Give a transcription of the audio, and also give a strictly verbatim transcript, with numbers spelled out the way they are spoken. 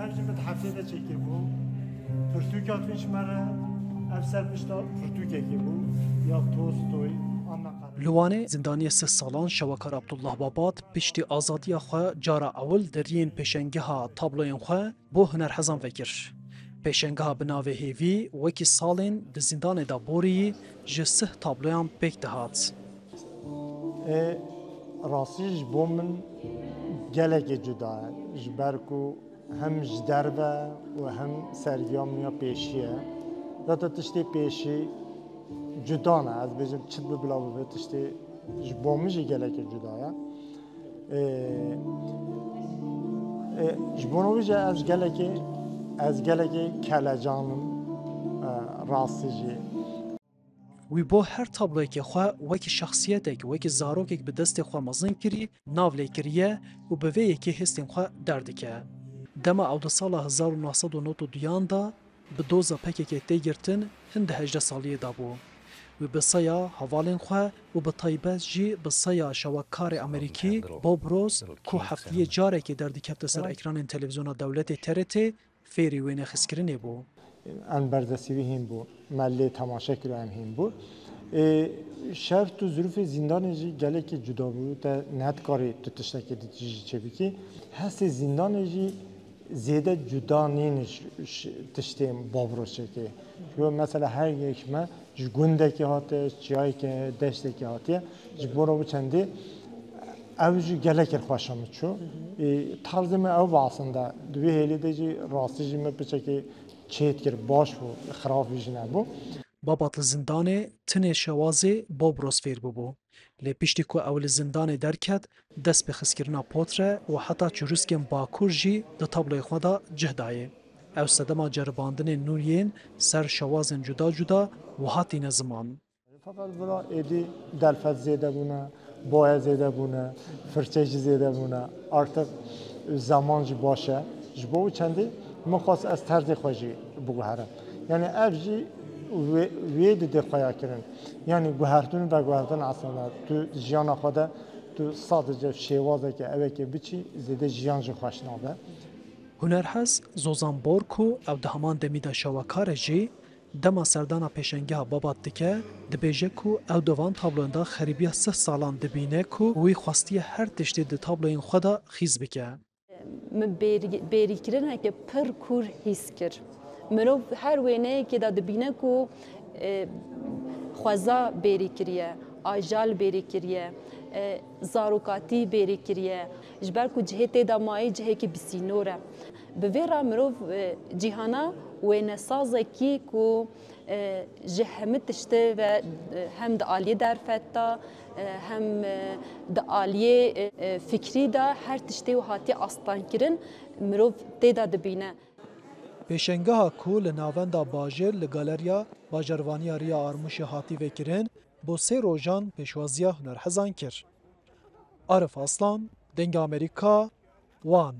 Ev jî min di heftê de çêkiribû. Pirtûk hatibû ji me re, ev ser pişta pirtûkekê bû ya Tolstoy, Anna Karenina. Li Wanê zindaniyê sih salan şewekar Abdullah Babat piştî azadiya xwe cara ewil deriyên pêşengeha tabloyên xwe bo hunerhezan vekir. Pêşengeha bi navê Hêvî wekî salên di zindanê de borî ji sih tabloyan pêk dihat. Ê, rastî ji bo min gelekê cuda ye. Ji ber ku hem ji derve û hem sergiya min ya pêşî ye. Zaten tiştê pêşî cuda ne. Ez bêjim çi bi bila bibe, tiştê ji bo min jî gelekê cuda ye. Ê, ê, ji bona wî jî ez gelekê, ez gelekê kelecan im, e, rastî jî. Wî bo her tabloyekê xwe wekî şexsiyetek, wekî zarokek bi destê xwe mezin kirî, nav lê kiriye û bi vê yekê hêstên xwe derdike. Dema ew di sala hezar û neh sed û nod û duyan de bi doza P K K tê girtin, hin di hejdeh saliyê de bû. Wî bi saya hevalên xwe û bi taybet jî bi saya şewekarê Amerîkî Bob Ross, ku heftiyê carekê derdikefte ser ekranên televîzyona dewletê T R T, fêrî wênexistkirinê bû. Em berdestî wî hîn bû, me lê temaşe kir û em hîn bû. Ê, şert û zirûfê zîndanê jî gelekî cuda bû, te nedikarî tu tiştekê di jî çêbikî. Hestê zîndanê jî zêde cuda nîn ji, ji tiştên Bob Rossê. Ji bo mesela her yek me ji gundekê hate, ji çiyayeke, deştekê hatiye. Ji bo re wî çendê ew jî gelekê xweşa min çû. Ê, tarzê min ew bû aslında. Di wî hêlê de jî rastî jî min piçekê çêt kir, baş bû, xirab jî nebû. Babat li zindanê tinê şewazê Bob Ross fêr bûbû. Lê piştî ku ew li zindanê derket, dest bi xistkirina potre û heta çirûskên bakur jî di tabloyê xwe de cih dayê. Ew sedema ceribandinên nû yên ser şewazên cuda cuda wiha tîne ziman. Feqet vira êdî derfet zêde bûne, boya zêde bûne, firçe jî zêde bûne. Artık zaman jî baş e. Ji bo wî çendî min xwest ez terzê xwe jî biguherim. Yani ev jî wê, wê didê xwe ya kirin. Yani guhertin, veguhertin aslında tu jiyana xwe de tu sadece şêwazeke eveke biçî zêde jiyan jî xweş nabe. Hunerhez Zozan Bor ku ew di heman demî de şewekar e jî, dema serdana pêşengeha Babat dike, dibêje ku ew di van tabloyan de xerîbiya sih salan dibîne ku wî xwestiye her tiştê di tabloyên xwe de xîz bike. Min bêrî-, bêrîkirineke pir kûr hîs kir. Mirov her wêneyekê de dibîne ku, e, xweza bêrî kiriye, ajal bêrî kiriye, e, zarokatî bêrî kiriye. Ji ber ku cihê tê de mayî cihekî bi sînor e. Bi vê re mirov, e, cîhana wênesazekî ku, e, ji hemî tiştê ve, e, hem di aliyê derfet de, e, hem, e, di aliyê, e, e, fikrî de her tiştê wî hatiye astengkirin, mirov tê de dibîne. Pêşengeha ku li navenda bajêr li Galerya Bajarvaniya Riya Armûşê hatî vekirin, bo sê rojan pêşwaziya hunerhezan kir. Arif Aslan, Dengê Amerîka, Wan.